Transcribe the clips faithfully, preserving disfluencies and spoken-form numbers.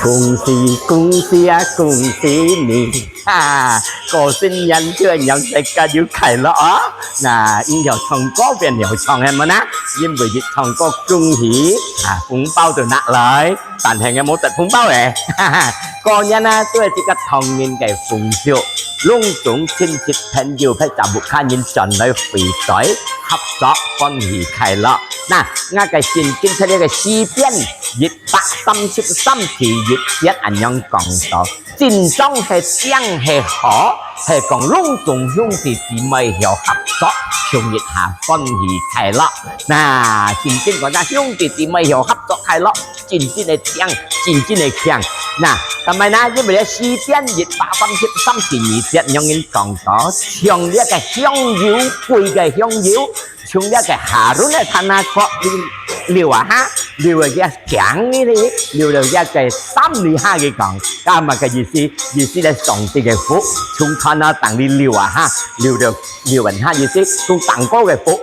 恭喜恭喜啊，恭喜你！哈，過新年就恁樣，大家又快樂哦。那音樂唱歌變流暢係無呢？因為一唱歌恭喜啊，紅包就拿來，但係𠊎無得紅包誒。哈哈，過年啊，都係一個團圓个風俗，攏總親戚朋友陪在屋下人轉來會水，合作歡喜快樂。那，𠊎个聖經在這個詩篇一百三十三第一節恁樣講到， 真正係正係好，係講攏總兄弟姊妹曉合作，共一下歡喜快樂。那，真正講，該兄弟姊妹曉合作快樂，真正个正，真正个強。那，但係呢，因為這詩篇一百三十三第二節，仰般講到，像這個香油，貴个香油， 像這個哈崙个他拿角溜，溜啊哈，溜到佢个頸裡哩，溜到佢个衫裡哈，佢講，該麼个意思？意思係上帝个福，從他那頂裡溜啊哈，溜到，溜啊哈，意思從頂高个福，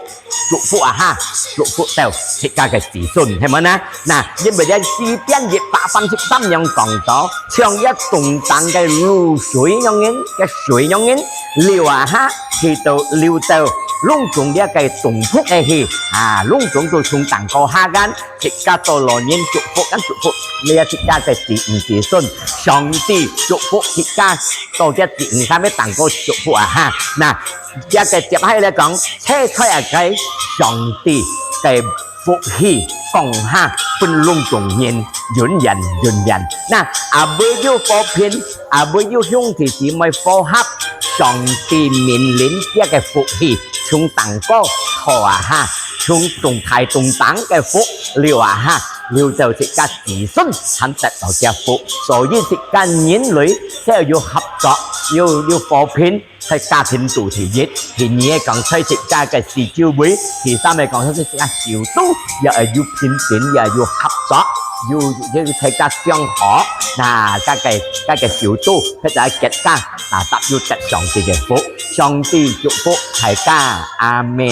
祝福啊哈，祝福到自家个子孫，係無呢？那，因為這詩篇一百三十三樣講到，像這東頂个露水樣人，个水樣人，溜啊哈，去到，溜到，攏總這個東北个去，啊，攏總都從頂高下間，自家到老人祝福，跟祝福，這自家个子女子孫，上帝祝福自家，到這子女下面頂高祝福啊哈。那，這個接下來講，切切啊个上帝个 福氣降下分攏總人，永遠永遠。那，阿會有和平，阿會有兄弟姊妹和合，上帝命令這個福氣從頂高拖啊哈，從東大東頂个福流啊哈，流到自家子孫還得到這福。所以自家人類只要有合作，有，有和平， 在家庭肚第一，第二个講在自家个四周圍，第三个講在自家首都，也愛有平等，也愛有合作，有，有在家相好。那，該個，該個首都，或者國家，啊，都有得上帝个福，上帝祝福大家，阿門。